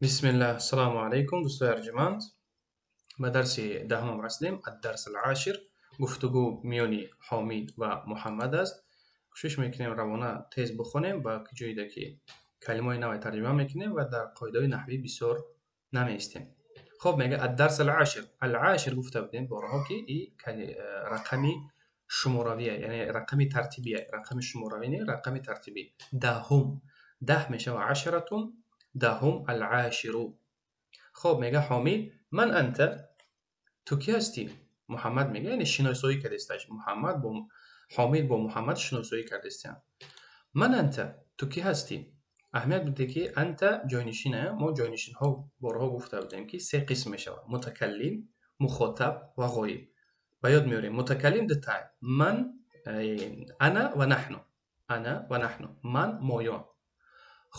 Бисмиллаҳ, ассалому алайкум, дӯстои арҷуманд. Ба дарси даҳумам расидем, ад-дарс ал-ашир. Гуфтугӯ миёни Ҳомид ва Муҳаммад аст. Кӯшиш мекунем, равона тез бихонем ва ҷоида ки калимаҳои наве тарҷума мекунем ва дар қоидаҳои наҳвӣ бисёр намеистем. Хоб, мега ад-дарс ал-ашир. Ал-ашир гуфта будем борҳо, ки и рақами шуморавия, яъне рақами тартибия, рақами шуморавӣ не, рақами тартибӣ. Даҳум. 10 мешава ашаратун, даҳум ал-аширу. Хоб, мега Ҳомид: ман анта, ту кӣ ҳастӣ? Муҳаммад мега, яъне шиносоӣ кардисташ. Муҳаммад бо Ҳомид бо Муҳаммад шиносоӣ кардистанд. Ман анта, ту кӣ ҳастӣ? Аҳамият биде, ки анта ҷойнишина. Мо ҷойнишинҳо борҳо гуфта будем, ки се қисм мешавад: мутакаллим, мухотаб ва ғоиб. Ба ёд меорем, мутакаллим дутай: ман, ана ва наҳну. Ана ва наҳну, ман, моён.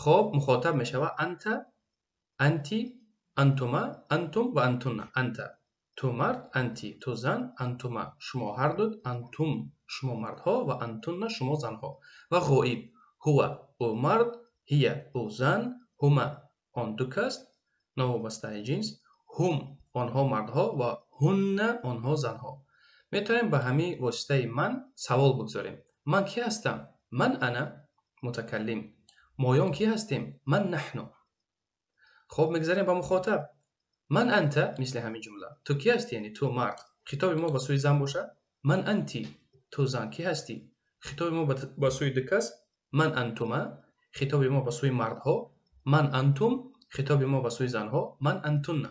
Хоб, мухотаб мешавад анта, анти, антума, антум ва антунна. Анта, ту мард, анти, ту зан, антума, шумо ҳарду, антум, шумо мардҳо ва антунна, шумо занҳо. Ва ғоиб: ҳува, ӯ мард, ҳия, ӯ зан, ҳума, он ду кас, новобастаи ҷинс, ҳум, онҳо мардҳо ва ҳунна, онҳо занҳо. Метавонем ба ҳамин воситаи ман савол бигзорем. Ман кӣ ҳастам? Ман ана, мутакаллим. Моён кӣ ҳастем? Ман наҳну. Хоб, мегзарем ба мухотаб. Ман анта, мисли ҳамин ҷумла. Ту кӣ ҳастӣ? Яъне ту мард. Хитоби мо ба сӯи зан бошад? Ман анти, ту зан кӣ ҳастӣ? Хитоби мо ба сӯи ду кас? Ман антума. Хитоби мо ба сӯи мардҳо? Ман антум. Хитоби мо ба сӯи занҳо? Ман антунна.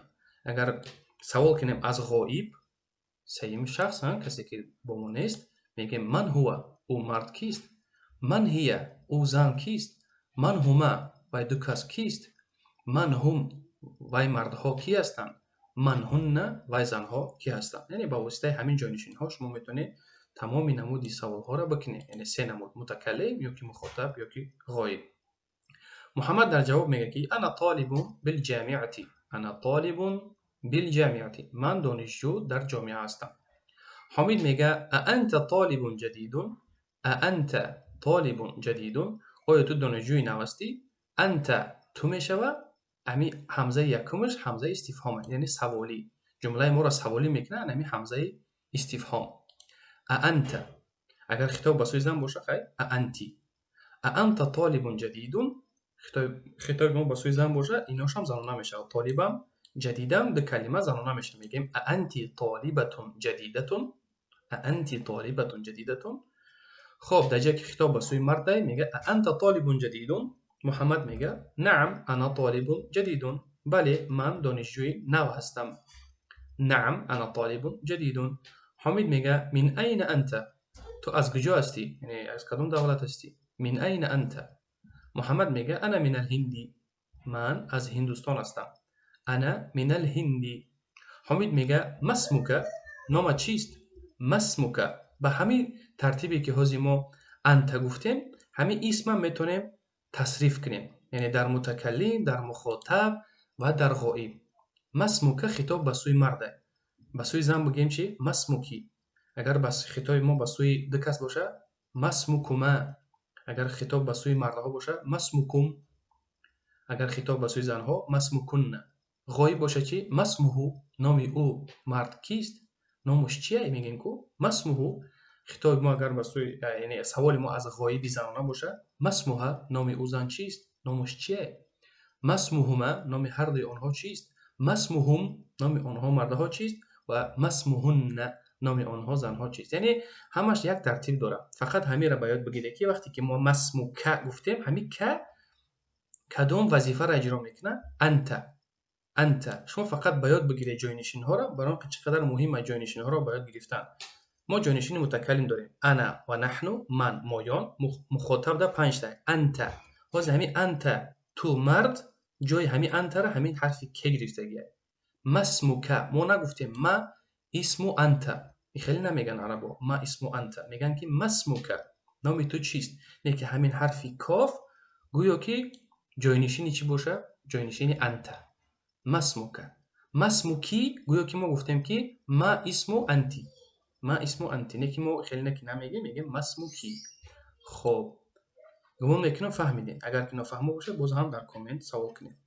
Агар савол кунем аз ғоиб, сеюм шахс, касе ки бо мо нест, мегӯем: ман ҳува, ӯ мард кист? Ман ҳия, ӯ зан кист? Ман ҳума, вай ду кас кист? Ман ҳум, вай мардҳо кӣ ҳастанд? Ман ҳунна, вай занҳо кӣ ҳастанд? Яъне ба воситаи ҳамин ҷойнишинҳо шумо метавонед тамоми намуди саволҳоро бикунед, яъне се намуд: мутакаллим ё ки мухотаб ё ки ғоиб. Муҳаммад дар ҷавоб мегӯяд, ки ана толибун билҷамиати, ана толибун билҷамиати, ман донишҷӯ дар ҷомеа ҳастам. Ҳомид мега: аанта толибун ҷадидун? Аанта толибун ҷадидун, оё ту донишҷӯи нав ҳастӣ? Анта, ту мешава. Ами ҳамзаи якумаш ҳамзаи истифҳом, яъне саволӣ. Ҷумлаи моро саволӣ мекунад ами ҳамзаи истифҳом. Аанта. Агар хитоб ба сӯи зан боша, хай, аанти. Аанта толибун ҷадидун. Хитоби мо ба сӯи зан боша, иношам занона мешавад. Толибам, ҷадидам, ду калима занона мешавад. Мегӯем: аанти толибатун ҷадидатун? Аанти толибатун ҷадидатун? Хоб, дар ҷое ки хитоб ба сӯи мардай, мега: аанта толибун ҷадидун? Муҳаммад мега: наам, ана толибун ҷадидун, бале, ман донишҷӯи нав ҳастам. Наам, ана толибун ҷадидун. Ҳомид мега: мин айна анта, ту аз куҷо ҳастӣ, яъне аз кадом давлат ҳастӣ? Мин айна анта? Муҳаммад мега: ана мин алҳинди, ман аз Ҳиндустон ҳастам. Ана мин алҳинди. Ҳомид мега: масмука, номат чист? Масмука. Ба ҳамин тартибе ки ҳозир мо анта гуфтем, ҳамин исмам метавонем тасриф кунем, яъне дар мутакаллим, дар мухотаб ва дар ғоиб. Масмука хитоб ба сӯи марда. Ба сӯи зан бигӯем чи? Масмуки. Агар хитоби мо ба сӯи ду кас боша, масмукума. Агар хитоб ба сӯи мардҳо боша, масмукум. Агар хитоб ба сӯи занҳо, масмукунна. Ғоиб боша чи? Масмуҳу, номи ӯ мард кист, номуш чия мегӯем ку? Масмуҳу. Хитоби мо агар ба сӯи, яъне саволи мо аз ғоиби занона боша, масмуҳа, номи ӯ зан чист, номуш чие? Масмуҳума, номи ҳардуи онҳо чист? Масмуҳум, номи онҳо мардҳо чист? Ва масмуҳунна, номи онҳо занҳо чист? Яъне ҳамаш як тартиб дорад. Фақат ҳаминро ба ёд бигиред, ки вақте ки мо масмука гуфтем, ҳамин ка кадом вазифаро иҷро мекунад? Анта. Анта. Шумо фақат ба ёд бигиред ҷойнишинҳоро, барои он ки чӣ қадар муҳим аст ҷойнишинҳоро ба ёд гирифтан. Мо ҷойнишини мутакаллим дорем: ана ва наҳну, ман, моён. Мухотабда панҷта: анта. Ҳозир ҳамин анта, ту мард, ҷои ҳамин антара ҳамин ҳарфи ке гирифтагия. Масмука. Мо нагуфтем ма исму анта, хеле намеган арабо ма исму анта, мегӯянд ки масмука, номи ту чист? Не ки ҳамин ҳарфи коф гӯё ки ҷойнишини чӣ боша? Ҷойнишини анта. Масмука. Масмуки, гӯё ки мо гуфтем ки ма исму анти, ма исму анти. Не ки мо хеле не ки намегем, мегем масмуки. Хоб, гумон мекунам, фаҳмидем. Агар ки нофаҳмо бошад, боз ҳам дар коммент савол кунед.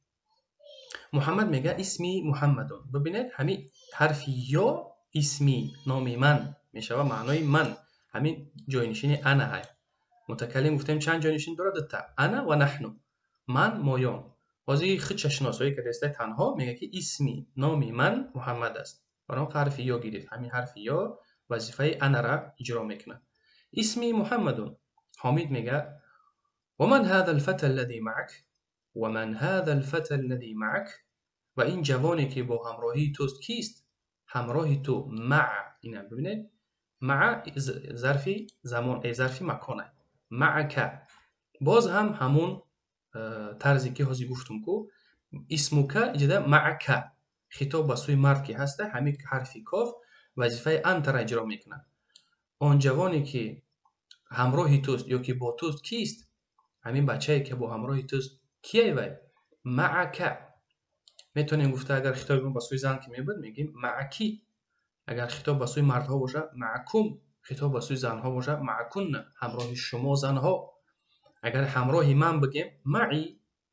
Муҳаммад мега اسمي محمد. Бибинед, ҳамин ҳарфи ё اسمي, номи ман мешава, маънои ман, ҳамин ҷойнишини أنا ҳай. Мутакаллим гуфтем чанд ҷойнишин дорад? Дута: أنا ва نحن, ман, моён. Ҳозир худша шиносоӣ кардаиста, танҳо мега ки اسمي, номи ман Муҳаммад аст. Барои ҳарфи ё гирифт. Ҳамин ҳарфи ё вазифаи أنا ра иҷро мекунад. اسمي محمد. Ҳомид мега: ومن هذا الفتى الذي معك؟ ومن هذا الفتى الذي معك؟ Ва ин ҷавоне ки бо ҳамроҳии туст, кист? Ҳамроҳи ту, مع, ина бибинед, مع зарфи замон, зарфи макон. معك боз ҳам ҳамун тарзе ки ҳозир гуфтум ку اسمك, иҷода معك хитоб ба сӯи мард ки ҳаста, ҳамин ҳарфи коф вазифаи أنت ра иҷро мекунад. Он ҷавоне ки ҳамроҳи туст ё ки бо туст, кист? Ҳамин бачае ки бо ҳамроҳи туст, кияй вай? معك метавонем гуфта, агар хитоби мо ба сӯи зан ки мебуд, мегӯем معك. Агар хитоб ба сӯи мардҳо бошад, معكم. Хитоб ба сӯи занҳо бошад, معكن, ҳамроҳи шумо занҳо. Агар ҳамроҳи ман бигем, معي,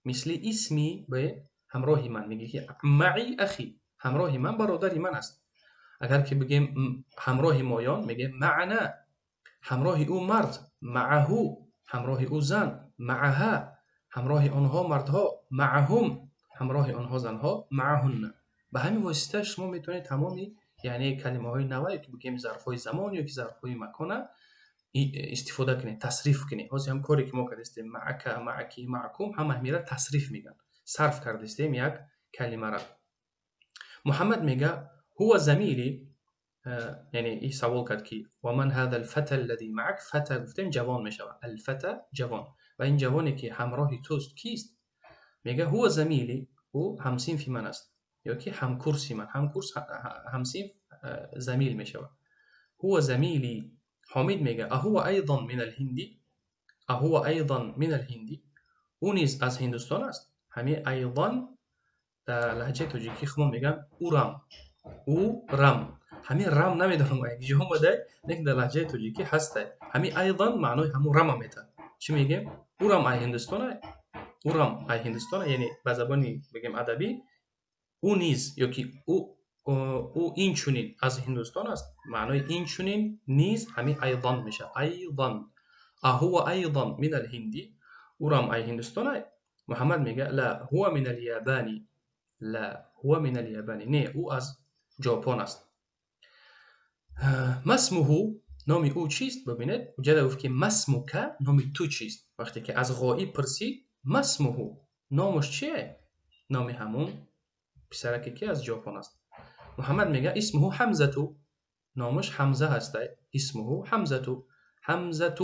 мисли اسمي бе ҳамроҳи ман мегӯ ки معي أخي, ҳамроҳи ман бародари ман аст. Агар ки бигем ҳамроҳи моён, мегӯем معنا. Ҳамроҳи ӯ мард, معه. Ҳамроҳи ӯ зан, معها. Ҳамроҳи онҳо мардҳо, معهم. Ҳамроҳи онҳо занҳо, معهن. Ба ҳамин восита шумо метавонед тамоми, яъне калимаҳои нава ё ки бигем зарфҳои замон ё ки зарфҳои макона истифода кунед, тасриф кунед. Ҳозир ҳам коре ки мо кардастем, معك, معك, معكم, ҳама ҳамира тасриф мегӯянд, сарф кардастем як калимара. Муҳаммад мега: هو زميلي. Яъне и савол кард ки ومن هذا الفتى الذي معك. فتى гуфтем, ҷавон мешавад, الفتى ҷавон. Ва ин ҷавоне ки ҳамроҳи туст, кист? Мега: هو زميلي, ӯ ҳамсинфи ман аст ё ки ҳамкурси ман. Ҳамкурс, ҳамсинф, زميل мешавад. هو زميلي. Ҳомид мега: أهو أيضا من الهند؟ أهو أيضا من الهند؟ Ӯ низ аз Ҳиндустон аст? Ҳамин أيضا дар лаҳҷаи тоҷикӣ хумо мегӯям урам, ӯрам. Ҳамин рам намедонам як ҷо омада, лекин дар лаҳҷаи тоҷикӣ ҳаста. Ҳамин أيضا маънои ҳамун рама метаҳад. Чӣ мегӯем? Урам ай Ҳиндустона, урам ай Ҳиндустона. Яъне ба забони бигем адабӣ, ӯ низ ё ки ӯ инчунин аз Ҳиндустон аст. Маънои инчунин, низ ҳамин أيضا мешавад. أيضا. أهو أيضا من الهند؟ Урам ай Ҳиндустона? Муҳаммад мега: لا, هو من اليابان. لا, هو من اليابان, не, ӯ аз Ҷопон аст. ما اسمه؟ Номи ӯ чист? Бибинед, уҷада гуфт ки ما اسمك, номи ту чист. Вақте ки аз ғоиб пурсид, ما اسمه, номаш чие? Номи ҳамун писараке ки аз Ҷопон аст. Муҳаммад мега: اسمه حمزة, номаш Ҳамза ҳаста. اسمه حمزة. حمزة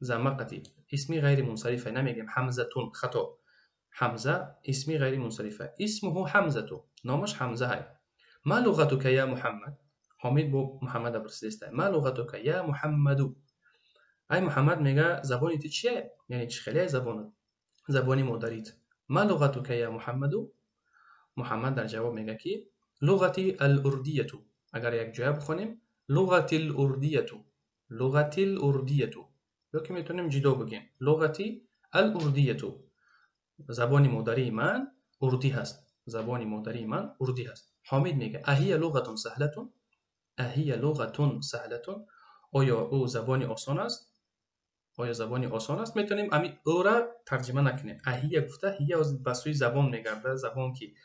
замма қатӣ, исми ғайри мунсарифа. Намегем حمزةٌ, хато. Ҳамза исми ғайри мунсарифа. اسمه حمزة, номаш Ҳамза ҳай. ما لغتك يا محمد؟ Ҳомид бо Муҳаммада пурсидаиста: ما لغتك يا محمد؟ Ай Муҳаммад, мега, забони ту чие? Яъне чӣ хеле забонат, забони модарит? ما لغتك يا محمد؟ Муҳаммад дар ҷавоб мега ки لغتي الأردية. Агар якҷоя бихонем, لغتي الأردية, لغتي الأردية, ё ки метавонем ҷудо бигем, لغتي الأردية, забони модарии ман урдӣ ҳаст, забони модарии ман урдӣ ҳаст. Ҳомид мега: أهي لغة سهلة؟ أهي لغة سهلة؟ Оё ӯ забони осон аст? Оё забони осон аст? Метавонем ами ӯра тарҷима накунем. أهي гуфта, هي ба сӯи забон мегардад, забон ки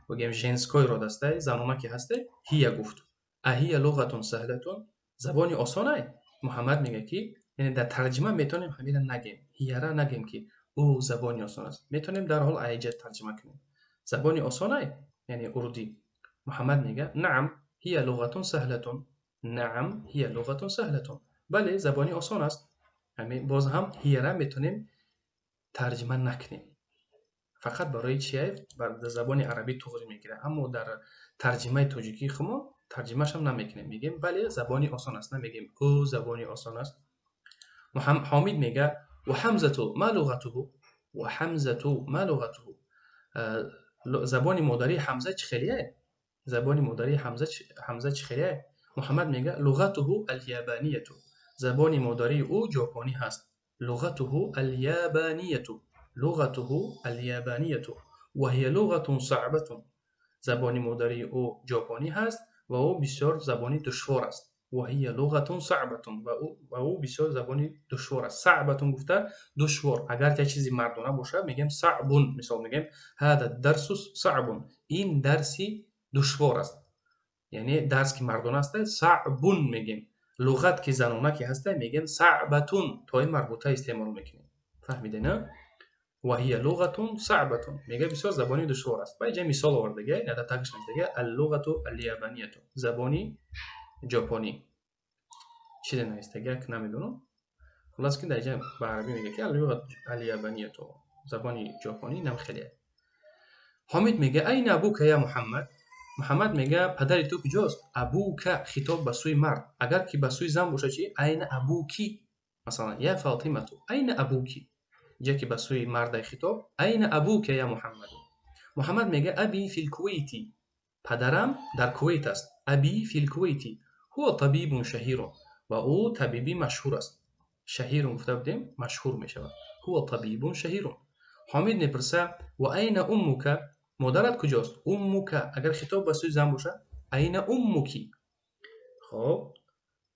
бигем женской род аста, занона ки ҳасте, هي гуфт. أهي لغة سهلة, забони осонай? Муҳаммад мега ки, яъне дар тарҷима метавонем ҳамира нагем, هي ра нагем ки ӯ забони осон аст. Метавонем дарҳол айҷа тарҷима кунем, забони осонай, яъне урдӣ. Муҳаммад мега: نعم, هي لغة سهلة. نعم, هي لغة سهلة, бале, забони осон аст. Боз ҳам هي ра метавонем тарҷима накунем. Фақат барои чия? Дар забони арабӣ туғри мегирад, аммо дар тарҷимаи тоҷикии хумо тарҷимаашам намекунем. Мегӯем бале, забони осон аст, намегӯем ӯ забони осон аст. Ҳомид мега: وحمزة ما لغته؟ وحمزة ما لغته؟ Забони модарии Ҳамза чӣ хелие? Забони модарии Ҳамза чӣ хелие? Муҳаммад мега: لغته اليابانية, забони модарии ӯ ҷопонӣ ҳаст. لغته اليابانية, لغته اليابانية. Ва ҳия луғатун саъбатун. Забони модарии ӯ ҷопонӣ ҳаст ва ӯ бисёр забони душвор аст. Ва ҳия луғатун саъбатун. Ва ӯ бисёр забони душвор аст. Саъбатун гуфта душвор. Агар як чизи мардона бошад, мегӯем саъбун. Мисол мегӯем ҳада дарсу саъбун. Ин дарси душвор аст. Яъне дарс ки мардона аст, саъбун мегӯем. Луғат ки занона ки ҳаста, мегӯем саъбатун. Тои марбута истеъмол мекунем. Фаҳмиде, на? Ва ҳия луғатун саъбатун. Мегӯяд бисёр забони душвор аст. Ва инҷа мисол овардага, дар тагш навиштага аллуғату алябанияту. Забони ҷопонӣ. Чизе навиштага, намедонам. Хулас ки дар инҷа ба арабӣ мегӯяд ки аллуғату алябанияту. Забони ҷопонӣ нам хеле. Ҳомид мегӯяд айна абука я Муҳаммад? Муҳаммад мегӯяд падари ту куҷост? Абука хитоб ба сӯи мард. Агар ки ба сӯи зан бошад чӣ? Айна абуки. Масалан, я Фотимату, айна абуки. Инҷа ки ба сӯи мардай хитоб, айна абука я Муҳаммад? Муҳаммад мегӯяд аби фил кувайти. Падарам дар Кувайт аст. Аби фил кувайти. Ҳува табибун шаҳирун. Ва ӯ табиби машҳур аст. Шаҳирун гуфта будем, машҳур мешавад. Ҳува табибун шаҳирун. Ҳомид мепурсад ва айна уммука? Модарат куҷост? Уммука. Агар хитоб ба сӯи зан бошад, айна уммуки. Хоб,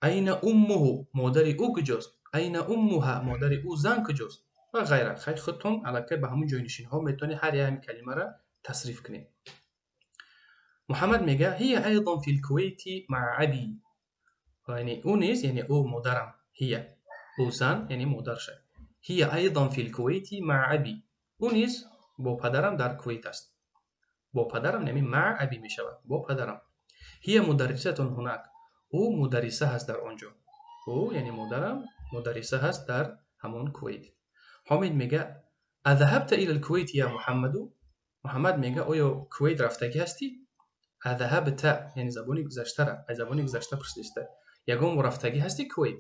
айна уммуҳу. Модари ӯ куҷост? Айна уммуҳа. Модари ӯ зан куҷост? Ва ғайра. Хай худтон аллакай ба ҳамун ҷойнишинҳо метавонед ҳар як ҳамин калимаро тасриф кунед. Муҳаммад мегӯяд ҳия айдан фил кувайти маа аби. Яъне ӯ низ, яъне ӯ модарам, ҳия. Ӯ зан, яъне модарша. Ҳия айдан фил кувайти маа аби. Ӯ низ бо падарам дар Кувайт аст. Бо падарам, яъне маа аби мешавад. Бо падарам. Ҳия мударрисатун ҳунак. Ӯ мударриса ҳаст дар он ҷо. Ӯ, яъне модарам, мударриса ҳаст дар ҳамон Кувайт. Ҳомид мегӯяд азаҳабта ила лкувайти я Муҳаммаду? Муҳаммад мегӯяд оё Кувайт рафтагӣ ҳастӣ? Азаҳабта, яъне забони гузаштара, аз забони гузашта пурсиста. Ягон бор рафтагӣ ҳастӣ Кувайт?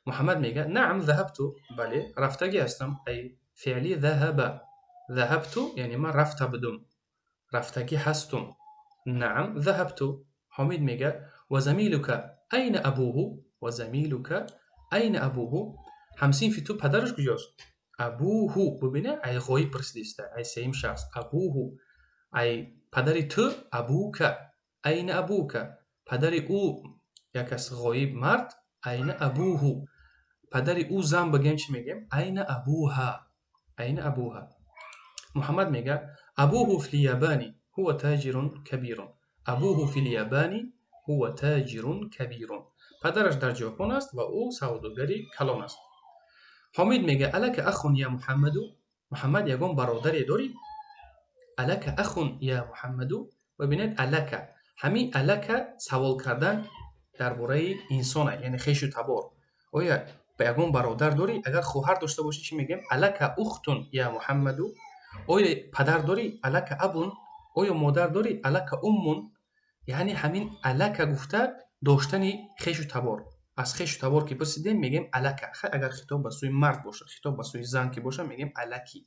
Муҳаммад мегӯяд наам заҳабту, бале, рафтагӣ ҳастам. Ай феъли заҳаба. Заҳабту, яъне ман рафта будум. Рафтагӣ ҳастум. Наам заҳабту. Ҳомид мегӯяд ва замилука айна абуҳу? Ва замилука айна абуҳу? Ҳамсинфи ту падараш куҷост? Абуҳу. Бубина, ай ғоиб пурсидиста, ай сеюм шахс. Абуҳу. Ай падари ту абука. Айна абука. Падари ӯ як кас ғоиб мард, айна абуҳу. Падари ӯ зан бигӯем чӣ мегӯем? Айна абуҳа. Айна абуҳа. Муҳаммад мегӯяд абуҳу фил ябани ҳува таҷирун кабирун. Абуҳу фил ябани ҳува таҷирун кабирун. Падараш дар Ҷопон аст ва ӯ савдогари калон аст. Ҳомид мегӯяд алака ахун я Муҳаммаду? Муҳаммад ягон бародаре дорӣ? Алака ахун я Муҳаммаду? Бибинед алака. Ҳамин алака савол кардан дар бораи инсона, яъне хешу табор. Оя ба ягон бародар дорӣ? Агар хоҳар дошта бошӣ чӣ мегӯем? Алака ухтун я Муҳаммаду? Оё падар дорӣ? Алака абун? Оё модар дорӣ? Алака уммун? Яъне ҳамин алака гуфта доштани хешу табор. Аз хешу табор ки пурсидем мегӯем алака. Хай агар хитоб ба сӯи мард бошад, хитоб ба сӯи зан ки бошад мегӯем алаки.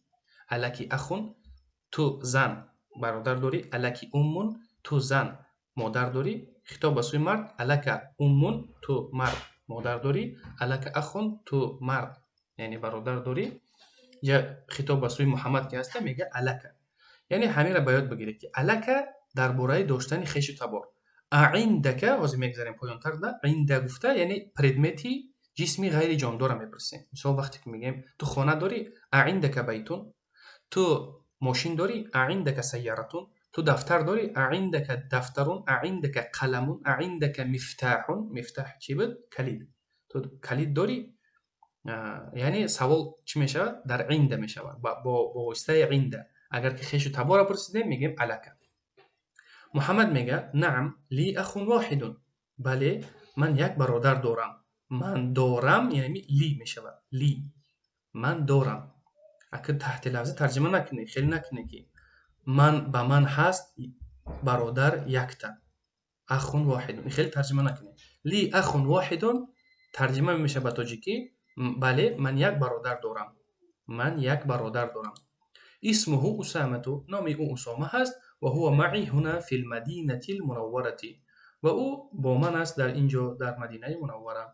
Алаки ахун, ту зан бародар дорӣ, алаки уммун, ту зан модар дорӣ, хитоб ба сӯи мард, алака уммун, ту мард модар дорӣ, алака ахун, ту мард яъне бародар дорӣ. Я хитоб ба сӯи Муҳаммад ки ҳаста мегӯяд алака. Яъне ҳаминро ба ёд бигиред ки алака дар бораи доштани хешу табор. Аиндака, ҳозир мегзарем поёнтар, да, инда гуфта, яъне предмети ҷисми ғайри ҷондорро мепурсем. Мисол вақте ки мегӯем ту хона дорӣ, аиндака байтун, ту мошин дорӣ, аиндака сайяратун, ту дафтар дорӣ, аиндака дафтарун, аиндака қаламун, аиндака мифтаҳун. Мифтаҳ чӣ буд? Калид. Ту калид дорӣ? Яъне савол чӣ мешавад? Дар инда мешавад, бо воситаи инда. Агар ки хешу таборро пурсидем мегӯем алака. Муҳаммад мегӯяд наам ли ахун воҳидун. Бале, ман як бародар дорам. Ман дорам, яъне ли мешавад. Ли. Ман дорам. Акр таҳти лафзӣ тарҷима накунед, хеле накунед ки ман ба ман ҳаст бародар якта. Ахун воҳидун. Хеле тарҷима накунед. Ли ахун воҳидун тарҷима мешавад ба тоҷикӣ бале, ман як бародар дорам. Ман як бародар дорам. Исмуҳу Усамату, номи ӯ Усома ҳаст, ва ҳува маъи ҳуна фил мадинати лмунавварати. Ва ӯ бо ман аст дар ин ҷо, дар Мадинаи Мунаввара.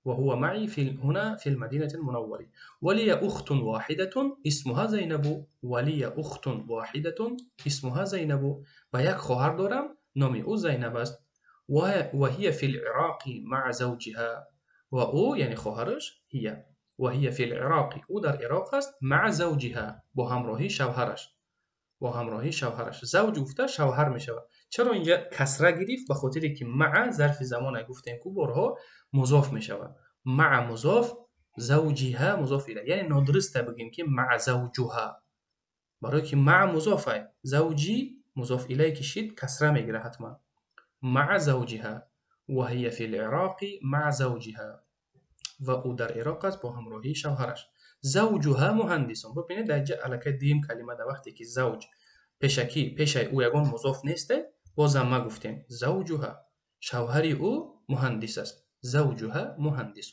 وهو معي في هنا في المدينة المنورة. ولي أخت واحدة اسمها زينب. ولي أخت واحدة اسمها زينب. و یک خواهر دارم نام او زینب است. وهي في العراق مع زوجها. و او یعنی خواهرش هي. وهي في العراق او در عراق است مع زوجها با همراهی شوهرش. با همراهی شوهرش. زوج گفته شوهر می شود. چرا اینجا کسره گرفت؟ به خاطر که مع ظرف زمان گفتیم که بارها مضاف می شود. مع مضاف زوجها مضاف الیه. یعنی نادرسته بگیم که مع زوجها، برای که مع مضافه، زوجی مضاف الیه کشید کسره میگیره حتما. مع زوجها وهي في العراق مع زوجها. و او در عراق است با همراهی شوهرش. زوجها مهندس. ببینید در اینجا الکی دیم کلمه در وقتی که زوج پیشکی پیش او یگان مضاف نیسته، باز ما گفتیم زوجها شوهری او مهندس است. زوجها مهندس.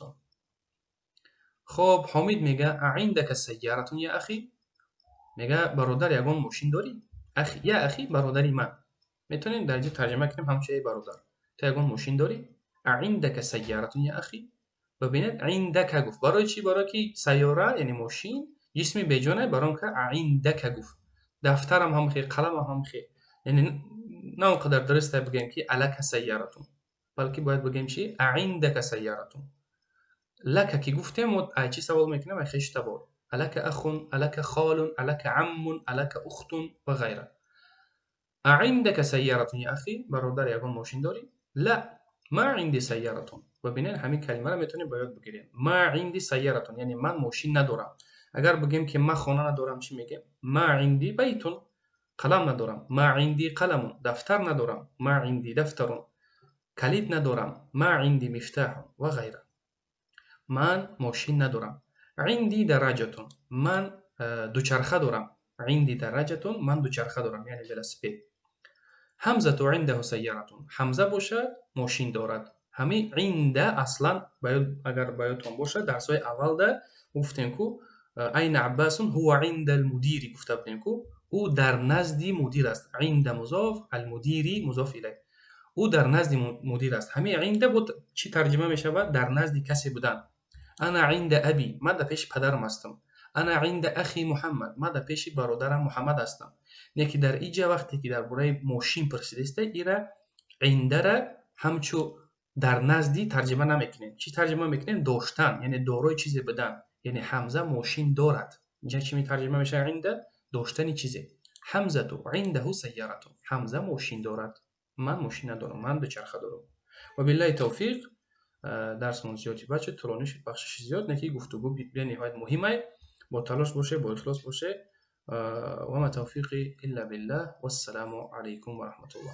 خب حامد میگه عندك سیاره یا اخی؟ میگه برادر یگان ماشین داری؟ اخی یا اخی برادری من. میتونیم در اینجا ترجمه کنیم همچه ای برادر تو یگان ماشین داری؟ عندك سیاره یا اخی؟ ببینید عندك گفت. برای چی؟ برای که سیاره یعنی ماشین جسم بیجانه، برای که عندك گفت. دفترم هم خیر، قلم هم خیر، یعنی نه اونقدر درسته بگیم که الک سیارتون، بلکه باید بگیم چی؟ عندك سیارتون. لک که گفتیم و ای چی سوال میکنم؟ ای خویش تبار. الک اخ، الک خال، الک عم، الک اخت و غیره. عندك سیارتون یا اخی؟ برادر یگان ماشین داری؟ لا ما عندي سیارتون. ببینید همین کلمه رو میتونیم باید بگیریم. ما عندي سیارتون یعنی من ماشین ندارم. اگر بگیم که من خانه ندارم چی میگیم؟ ما عندي بیتون. قلم ندارم. ما عندي قلم. دفتر ندارم. ما عندي دفتر. کلید ندارم. ما عندي مفتاح و غیره. من ماشین ندارم. عندي دراجة. من دوچرخه دارم. عندي دراجة من دوچرخه دارم یعنی велосипед. حمزه عنده سیاره. حمزه باشد ماشین دارد. همین عنده اصلا باید اگر بایدتون باشه درسای اول ده گفتیم کو عین عباس هو عند المدیر گفته بودیم کو او در نزد مدیر است. عند مضاف المدیری مضاف الیه. او در نزد مدیر است. همین عنده بود چی ترجمه می شود؟ در نزد کسی بودن. انا عند ابی من در پیش پدرم هستم. انا عند اخی محمد من در پیش برادرم محمد هستم. نه که در اینجا وقتی که درباره ماشین پرسیده است ایره عنده را همچو در نزدی ترجمه نمیکنیم. چی ترجمه میکنیم؟ داشتن، یعنی دارای چیزی بودن. یعنی حمزه ماشین دارد. اینجا چی می ترجمه میشه؟ عنده داشتن چیزی. حمزه عنده سیاره. حمزه ماشین دارد. من ماشین ندارم، من دوچرخه دارم. و بالله توفیق. درسمون زیادی بچه طولانی شد، بخشش زیاد، نه که گفتگو بی‌نهایت مهمه. با تلاش باشه، با اخلاص باشه. و ما توفیقی الا بالله. والسلام علیکم و رحمت الله.